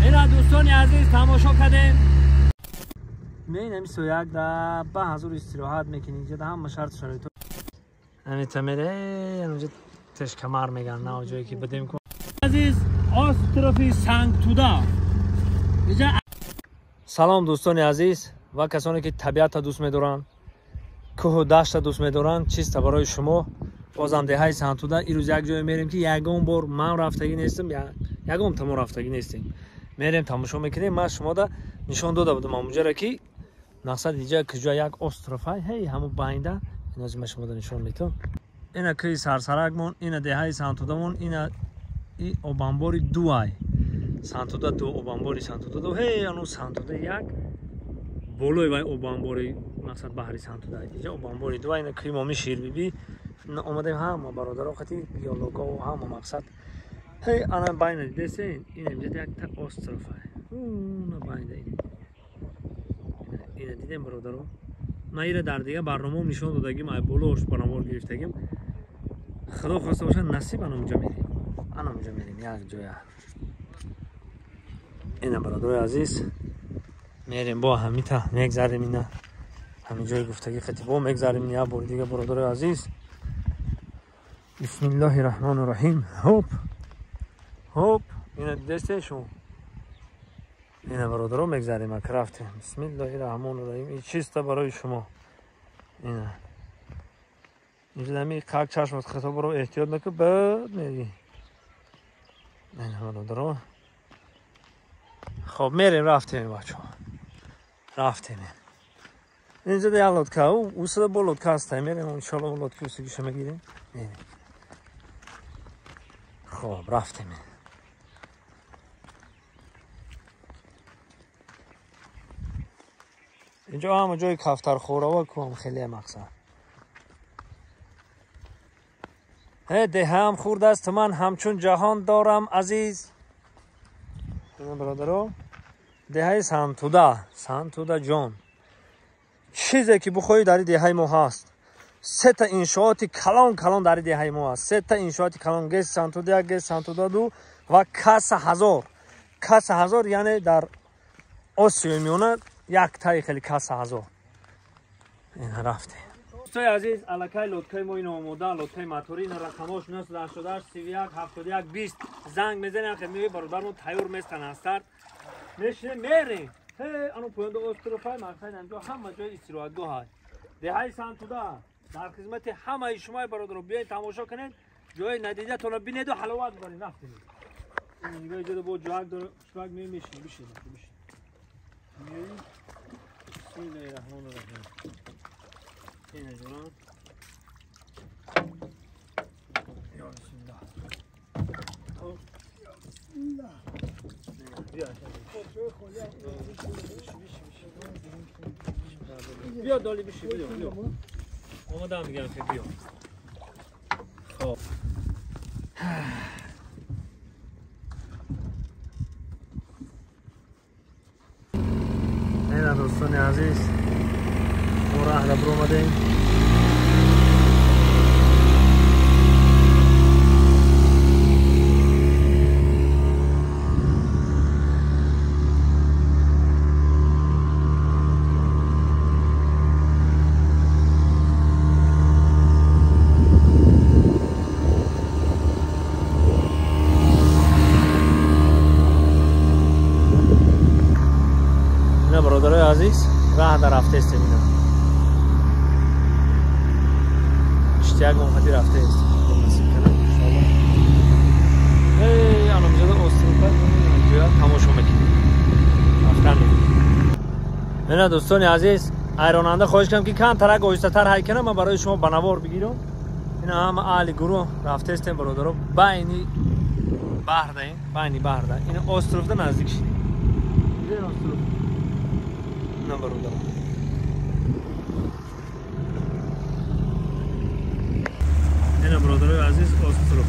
Ина дӯстони азиз тамошо кардем. Мен ҳами сояк да ба ҳазур истироҳат мекунӣ. Инҷа да ҳама шарт шароито. Ҳами тамере, инҷа тешкамар меган, на ҷое ки бидем ку. Азиз, острофи Сангтуда. Инҷа салом дӯстони азиз ва касоне ки табиатро дӯст медоранд, кӯҳу даштро дӯст медоранд, чиста барои шумо. Бозам деҳаи Сангтуда ирӯз як ҷое мерем ки ягон бор ман рафтагӣ нестам, ягон тамо рафтагӣ нестем. Мерем тамошо мекунем. Ман шумода нишон дода будам ҳамунҷаро ки мақсад иҷа куҷо як остров ҳай, ҳей ҳамун байнда. Инози ман шумода нишон метам. Ина кӯҳи Сарсаракмон, ина деҳаи Сангтудамон, ина и обанбори дуай. Сангтуда ду, обанбори Сангтуда ду, ҳей ану Сангтуда як болои вай обанбори мақсад баҳри Сангтуда. Иҷа обанбори дуай, ина кӯҳи Моми Ширбибӣ. Омадем ҳама бародаро қати геолого ҳама мақсад. Ҳей ана байна дидесен, ин инҷа якта остров ҳай. Уна байна ин. Ина дидем бародаро. Ман ира дар дига барномаам нишон додагим, ай болош барномаро гирифтагим. Худо хоста бошад насиб ана онҷа мерем. Ана онҷа мерем як ҷоя. Ина бародарои азиз мерем бо ҳамита мегзарем ина. Ҳамин ҷои гуфтагӣ қати бо мегзарем як бори дига бародарои азиз. Бисмиллоҳи раҳмони раҳим. Ҳоп. Ҳоп, ина дидестен шумо. Ина бародаро мегзарем ак рафтем. Бисмиллоҳи раҳмони раҳим. Ин чиста барои шумо. Ина. Инҷа ҳами қак чашмат хато баро эҳтиёт накун, бад мери. Ина бародаро. Хоб мерем рафтем бачаҳо. Рафтем. Инҷа як лодка, усада бо лодка ҳаст, мерем иншоалло лодка усагиша мегирем. Мерем. Хоб рафтем. Инҷо ҳама ҷои кафтархӯрава кӯҳам хеле мақсад. Ҳе деҳаам хурд аст, ман ҳамчун ҷаҳон дорам азиз. Бародаро, деҳаи Сангтуда, Сангтуда ҷон. Чизе ки бихоҳӣ дар деҳаи мо ҳаст. Сета иншооти калон калон дар деҳаи мо ҳаст. Сета иншооти калон, ГЭС Сангтуда як, ГЭС Сангтуда ду ва каса ҳазор. Каса ҳазор яъне дар Осиёи Миёна як таи хеле каса ҳазор. Ина рафтем. Дӯстои азиз, аллакай лодкаи мо ина омода, лодкаи моторӣ, ина рақамош 988 31 71 20. Занг мезанем, хе меои бародармон тайёр местан аз старт. Мешинем, мерем. Ҳе, ану поёнда остров ҳай, мақсад инҷо ҳама ҷои истироҳатгоҳ ҳай. Деҳаи Сангтуда дар хизмати ҳамаи шумои бародаро биёед тамошо кунед, ҷои надидатонро бинеду ҳаловат баред. Рафтем. Ина нигоҳ иҷода бо ҷоак дора, шуак меои мешинем, бишинем, бишинем. Меои. Бисмиллоҳи раҳмони раҳим. Ина ҷонон. Ё бисмиллоҳ. Ё бисмиллоҳ. Бیا. بیا دالی بشی، بیا بیا. آمدم میگم که بیا. خب. اینا دوستان عزیز، ما راه بر اومدیم. برادرای عزیز راه در رفته است. اینا اشتیاق منفتی رفته است. نصیب کنم انشاءالله. ای الان جدا استروپا اینجا تماشا میکنیم. رفتن نه دوستان عزیز، ایراننده خواهش کنم که کم ترک آهسته تر کنم، من برای شما بنوار بگیرم. اینا هم اهل گروه رفته استیم برادرها. بینی بحر ده، بینی بحر ده. این استروپ ده نزدیک شدیم. این استروپ نه برادرها. اینا برادرای عزیز استروپ.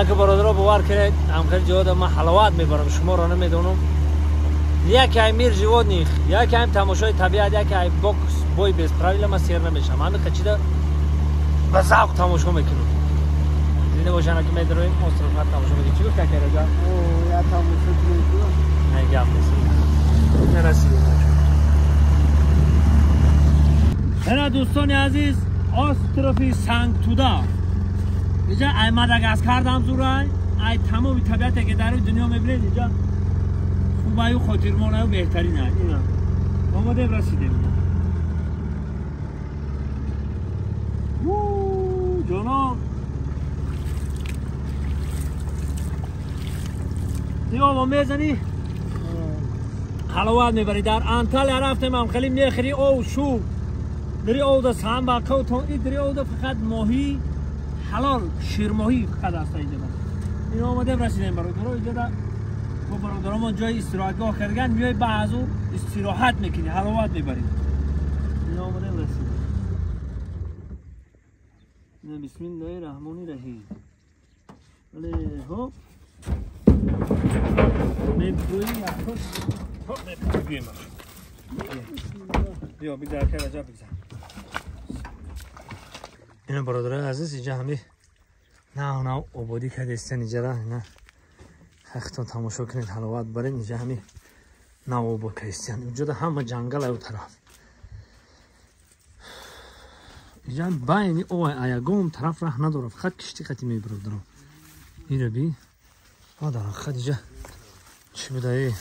Ака бародаро бовар кунед, ҳам хеле ҷода ман ҳаловат мебарам, шуморо намедонам. Яке ай мир животных, яке ай тамошои табиат, яке ай бокс бой без правила ман сер намешам. Ҳамин қачида ба завқ тамошо мекунам. Зинда бошан, ки медароем остров тамошо мекунем. Чӣ гуфт ака Раҷаб? Я тамошо кунем. Не гап нест. Нарасидем. Ана дӯстони азиз, острофи Сангтуда. Инҷа ай Мадагаскар дам зурай, ай тамоми табиате ки дар дунё мебинед, инҷа хубаю хотирмонаю беҳтарин ай. Ина омадем, расидем. Ҷонон, ин ово мезанӣ, ҳаловат мебарӣ. Дар Анталия рафтем, ҳам хеле мехӯри ов шур. Дари овда самбақавтон, и дари овда фақат моҳӣ ҳалол, ширмоҳӣ фақат аст инҷа. Ин омадем, расидем бародаро. Инҷа бо бародаромон ҷои истироҳатгоҳ кардаган, миёй ба аз ӯ истироҳат мекунӣ, ҳаловат мебарӣ. Ин омадем, расидем. Бисмиллоҳи раҳмони раҳим. Вале хоб мебӯем, хоб мебӯем. Биё бигзар, ка Раҷаб, бигзар. Ина бародарои азиз, инҷа ҳами нав нав ободӣ кардастан инҷара. Ина хахтон тамошо кунед, ҳаловат баред. Инҷа ҳами нав обод кардастан. Инҷода ҳама ҷангал аю тараф. Инҷа байни ой аягон тараф раҳ надорад, фақат кишти қати мебародаро. Ира би дар ҳақиқат инҷа чӣ будаи?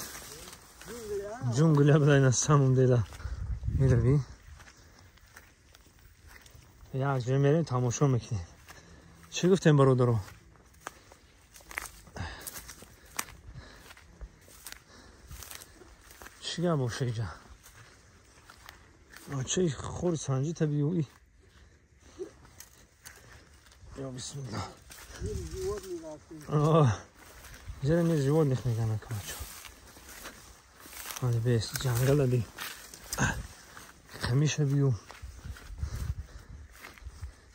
Ҷунгля будай на самом деле. Ира би як ҷой мерем, тамошо мекунем. Чӣ гуфтем, бародаро? Чӣ гап боша инҷа? Чӣ хори санҷи табиӣ? Ё бисмилла. Инҷа мир животных меган акачо. Ҳали бес ҷангала би. Хамиша бию.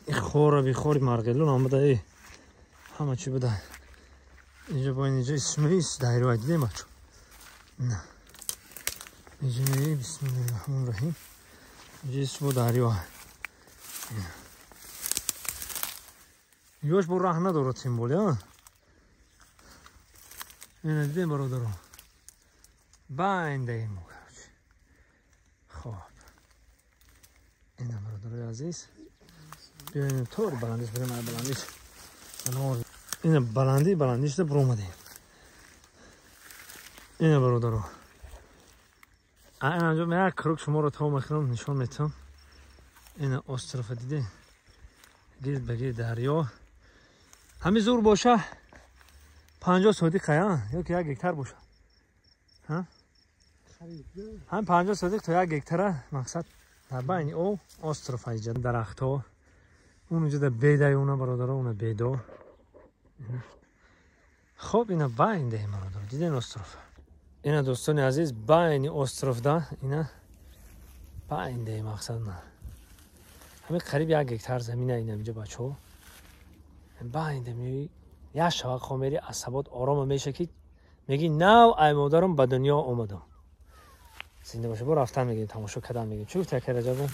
И хора би, хори марғелон омада, э ҳама чӣ буда. Инҷа бо инҷа исмис дайро дидем, бачо. На. Инҷа меи бисмиллоҳи раҳмони раҳим. Инҷа исмо дарё. Ёш бо раҳ надорад символи, а? Ина дидем, бародаро. Байндаем, короче. Хоб. Ина бародарои азиз. Биёем тор баландиш бирем, ай баландиш. Ина баландӣ баландишда буромадем. Ина бародаро. Ина анҷо як круг шуморо то мехӯрам, нишон метам. Ина острова диде. Гирд ба гирд дарё. Ҳами зур боша 50 содиқ ая, ё ки 1 гектар боша. Ҳа? Ҳам 50 содиқ то 1 гектара мақсад дар байни об остров аиҷа дарахтҳо. Унҷа да бедай уна бародаро, уна бедо. Хоб ина байн деҳем, бародаро. Диден остров. Ина дӯстони азиз, байни остров да ина байн деҳем мақсад на. Ҳамин қариб 1 гектар замина ина инҷа бачаҳо. Байн де як шава хомери асабот орома меша ки меги нав ай модарам ба дунё омадам. Зинда боша, бо рафтан мегирем, тамошо кардан мегирем. Чӣ гуфт ака Раҷабо?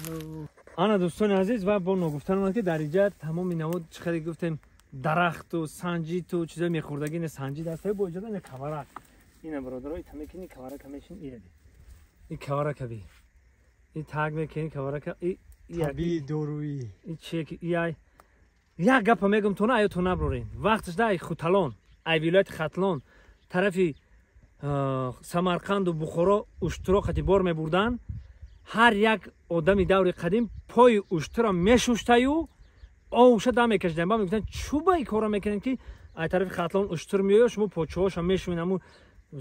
Ана дӯстони азиз, ва бо ногуфтан омад ки дар инҷа тамоми намуд чӣ хеле гуфтем дарахту санҷиту чизои мехӯрдагӣ, не санҷид аст, бо иҷода не каварак. Ина бародаро, ита мекунӣ каварака мешин, ира би. И каварака би. И таг мекунӣ каварака, и табиӣ доруӣ. И чие ки и ай як гапа мегум то на аю то наброрем. Вақташ да ай Хуталон, ай вилояти Хатлон тарафи Самарқанду Бухоро уштуро қати бор мебурдан. Ҳар як одами даври қадим пои уштура мешуштаю овша дам мекашидан. Ба мегуфтанд чӯба ин корро мекунед ки ай тарафи Хатлон уштур меояд, шумо почоҳоша мешӯед, ҳамун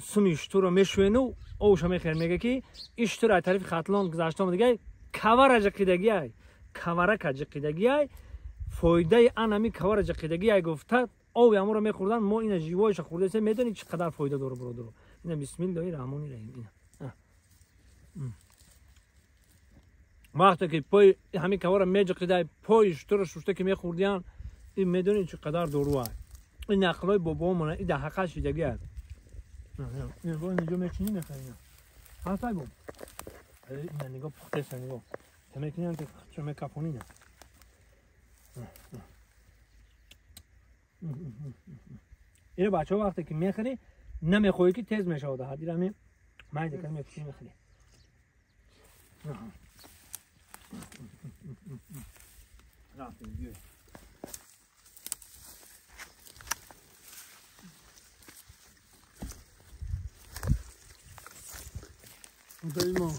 суми уштурро мешӯену овша мехӯред. Мега ки ин уштур ай тарафи Хатлон гузашта омадагай, кавара ҷиқидагиай, каварака ҷиқидагиай, фоидаи ан ҳамин кавара ҷиқидагиай гуфта ови ҳамонро мехӯрдан. Мо ина живоиша хӯрдаем, медонед чӣ қадар фоида дорад, бародаро. Ина бисмиллоҳи раҳмони раҳим. Ина вақте ки пои ҳамин кавара меҷиқидай, пои шутура шушта ки мехӯрдиян, ин медонед чӣ қадар дору ай. ин нақлҳои бобоомона и дар ҳақиқат шидагӣ аст. Нигоҳ мекунӣ мехӯрӣ. Ҳастай бо. Ина нигоҳ пухтеса нигоҳ. Мекунӣ ки мекафонӣ на. Ино бачаҳо вақте ки мехӯрӣ намехоҳӣ ки тез мешавад. Ҳадира ами майда кар мепӯшӣ мехӯрӣ. Рафтем биёй. Даимо.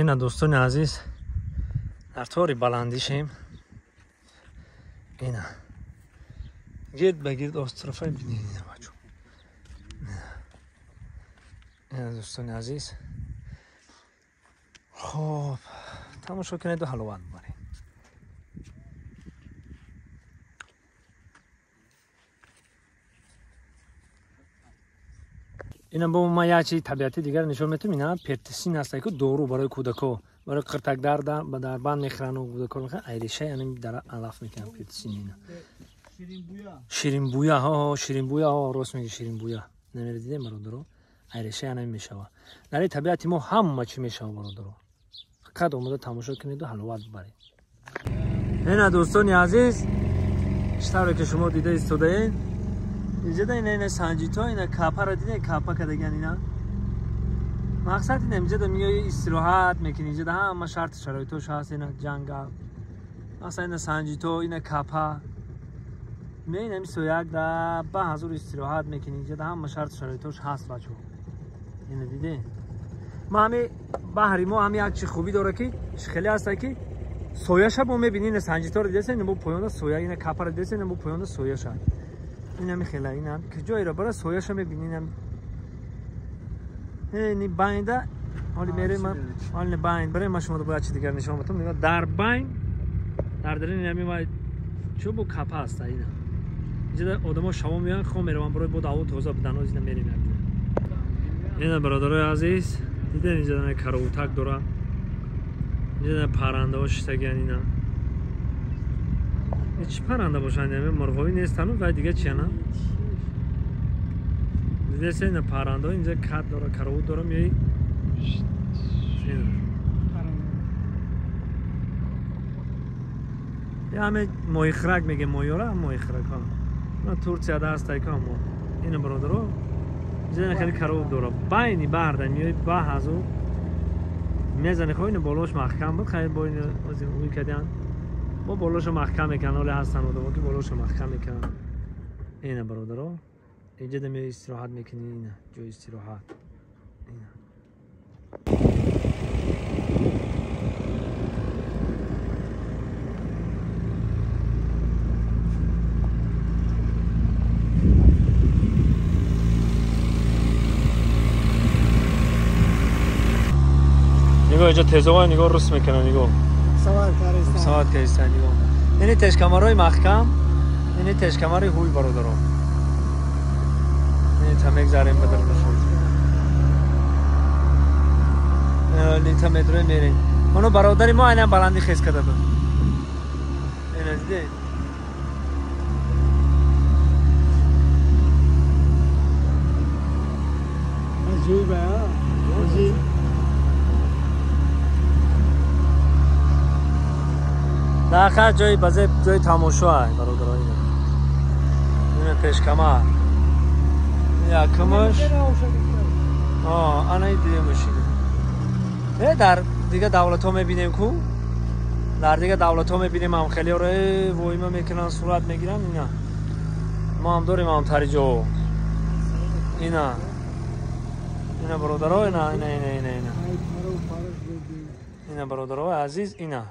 Ина дӯстони азиз, дар тори баландишем. Ина гирд ба гирд острофа бинед ина бачо. Ина дӯстони азиз, хоб тамошо кунеду ҳаловат бибаред. Ина бо ма як чизи табиати дигар нишон метавам. Ина пертисин аст, ки дору барои кӯдако, барои қиртакдар дар банд мехӯрану кӯдако мехӯранд. Айреша яъне дар алаф мекунанд пертисин. Ина ширинбӯя, ҳо ширинбӯя, ҳо рост мегӣ, ширинбӯя. Намера дидем бародаро, айреша яъне мешава. Дар ин табиати мо ҳама чӣ мешава бародаро. Фақат омода тамошо кунеду ҳаловат бибаред. Ина дӯстони азиз, чӣ тавре ки шумо дида истодаед, инҷа ина ина санҷито, ина капаро дидед, капа кардаган ина. Мақсад ина инҷа миёи истироҳат мекунӣ, инҷа ҳама шарту шароитош ҳаст, ина ҷангал. Мақсад ина санҷито, ина капа. Меои ина мисояк да ба ҳазур истироҳат мекунӣ, инҷа ҳама шарту шароитош ҳаст бачаҳо. Ина дидед? Ма ҳами баҳри мо ҳами як чи хубӣ дора ки хеле ҳаста ки сояша бо мебинӣ, ина санҷиторо дидеса, ина бо поёнда соя, ина капаро дидеса, ина бо поёнда сояша. Ина михела, ина ҷойро бара сояша мебинӣ, ина ини байнда ҳоли мерем, ҳоли байн барем, ман шуморо бояд чи дигар нишон батам. Нигоҳ дар байн, дар дарин ина мемай чӯ бо капа аст ина. Инҷа одамо шаво меоянд, хом мераванд барои бо ҳаво тоза будан, оз ина мерем як ҷой. Ина бародарои азиз, дидем инҷа ина каровутак дора. Инҷа ина паррандаҳо шиштагиян ина. Чӣ парранда бошанд? Мурғобӣ нестану вай дига чиана? Дидеса ина паррандаҳо инҷа кат дора, каровут дора, меои. Ҳаме моҳихрак мегем, моҳиёра моҳихрак ҳа. Турсияда ҳастай ка мо. Ина бародаро, инҷа хеле каровут дора. Байни баҳрда меои ба ҳазу мезани, хо ина болош маҳкам буд, хайр бо ина ӯй кардиан. Бо болошо маҳкам мекунанд, ҳоле ҳастанд одамо ки болошо маҳкам мекунанд. Ина бародаро, инҷа да меои истироҳат мекунӣ, ина ҷои истироҳат. Ина нигоҳ инҷа тезовай, нигоҳ рус мекунанд, нигоҳ савар кардиста, нигоҳ. Ини тешкамарои маҳкам, ини тешкамари ҳуй бародаро. Ини та мегзарем ба дарунашон. Ини та метрои мерем. Оно бародари мо айнан баландӣ хез карда буд. Ина дидед? Аҷиб, а? Дар ҳақиқат ҷои базе ҷои тамошо ай бародаро ина. Ина пешкамар. Якумаш. Ана дуюмаш ина. Дар дига давлатҳо мебинем ку? Дар дига давлатҳо мебинем ҳам хелиҳоро воима мекунанд, сурат мегиранд ина. Мо ҳам дорем ҳамтари ҷо. Ина. Ина бародаро, ина ина ина ина ина. Ина бародаро азиз, ина.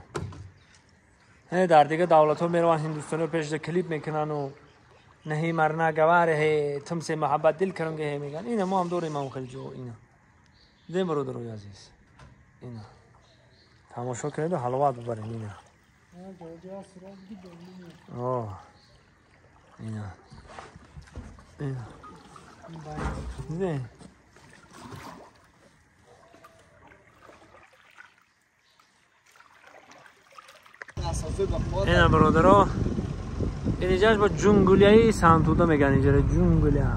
Дар дига давлатҳо мераванд, ҳиндустониҳо пешда клип мекунану наҳи марна гаваре ҳе тумсе муҳаббат дил карунге ҳе мегӯянд. Ина мо ҳам дорем ҳам хеле ҷо ина. Дидем бародарои азиз, ина тамошо кунеду ҳаловат бибарем ина. Ина ина дидем. Ина бародаро, инҷаш бо ҷунглияи Сантуда меган, инҷара ҷунглия.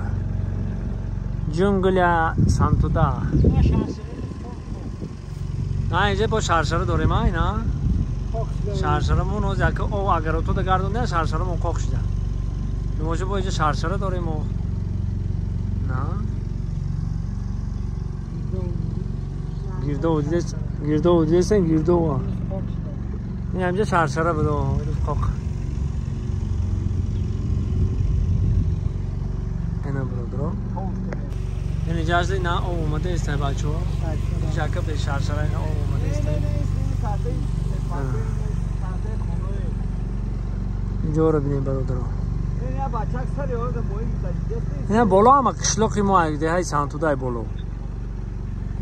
Ҷунглия Сантуда. На инҷа бо шаршара дорем, а ина? Шаршарамон оз як об агарото да гардонда, шаршарамон қоқ шуда. Мо бо инҷа шаршара дорем. На? Гирдо дидес, гирдо дидесен, гирдо. Ин ҳамҷа шаршара буд, қоқ. Ина бародаро. Ин иҷоза на об омада ист бачаҳо. Инҷа ка бе шаршара ина об омада ист. Инҷоро бинем бародаро. Ина боло ҳама қишлоқи мо деҳаи Сантудай боло.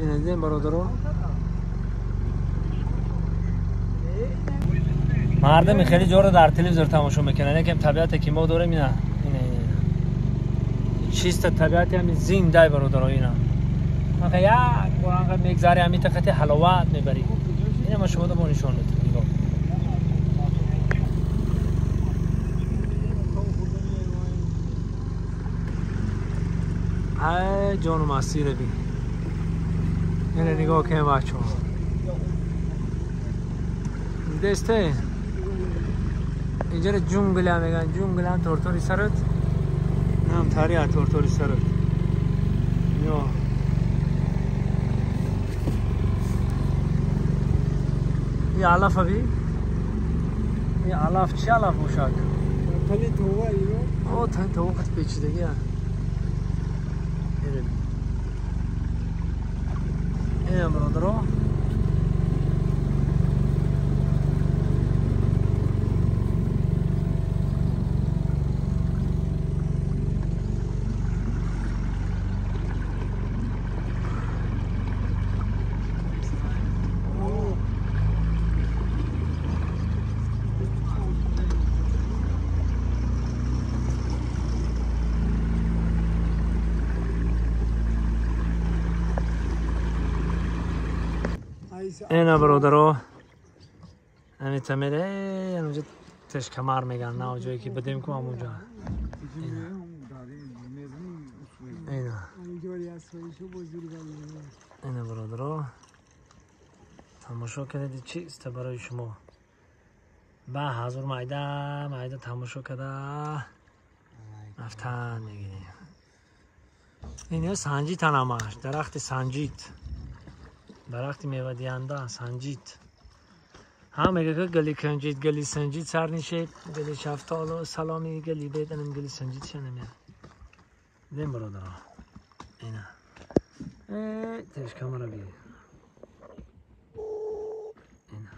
Ина дидем бародаро. Мардами хеле ҷоро дар телевизор тамошо мекунанд. Якем табиате ки мо дорем ина. Ина ина. Чиста табиати ҳамин зиндай бародаро ина. Анқа як бор анқа мегзари ҳамин тақати ҳаловат мебарӣ. Ина ма шумо бо нишон медиҳам. Нигоҳ. Ай ҷону масира бин. Ина нигоҳ кунем бачаҳо. Дидесте? Инҷара ҷунгля меган, ҷунгля тортори сарат. Нам тария тортори сарат. Ё. И алаф аби? И алаф чи алаф бошад? Тали това ино. О, тали това қат печидагия. Ина бародаро. Ина бародаро, ҳамин тамере анҷа тешкамар меган, на ҷое ки бидем ку ҳамонҷо. Ина. Ина бародаро, тамошо кунед чист барои шумо. Ба ҳазор майда майда тамошо карда рафтан мегирем. Ин санҷит ҳамаш, дарахти санҷит. Дарахти мевадиҳанда санҷит. Ҳам мега ки гали канҷит, гали санҷит сар нишед, гали шафтолу саломи гали беданам гали санҷит шанамя. Дидем бародаро. Ина. Тешкамара би. Ина.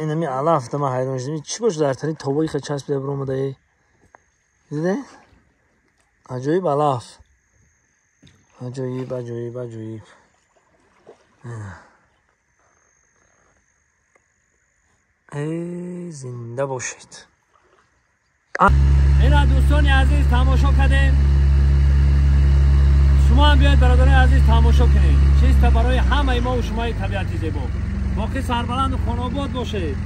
Ина ми алаф дама ҳайрон шудем. Чӣ бош дар тани тобои ха часпида биромадаи? Диде? Аҷоиб алаф. Аҷоиб, аҷоиб, аҷоиб. Эй, зинда бошед. Ина дӯстони азиз тамошо кардем. Шумо ҳам биёед бародарони азиз тамошо кунед. Чиста барои ҳамаи мо ва шумои табиати зебо. Боқӣ сарбаланду хонаобод бошед.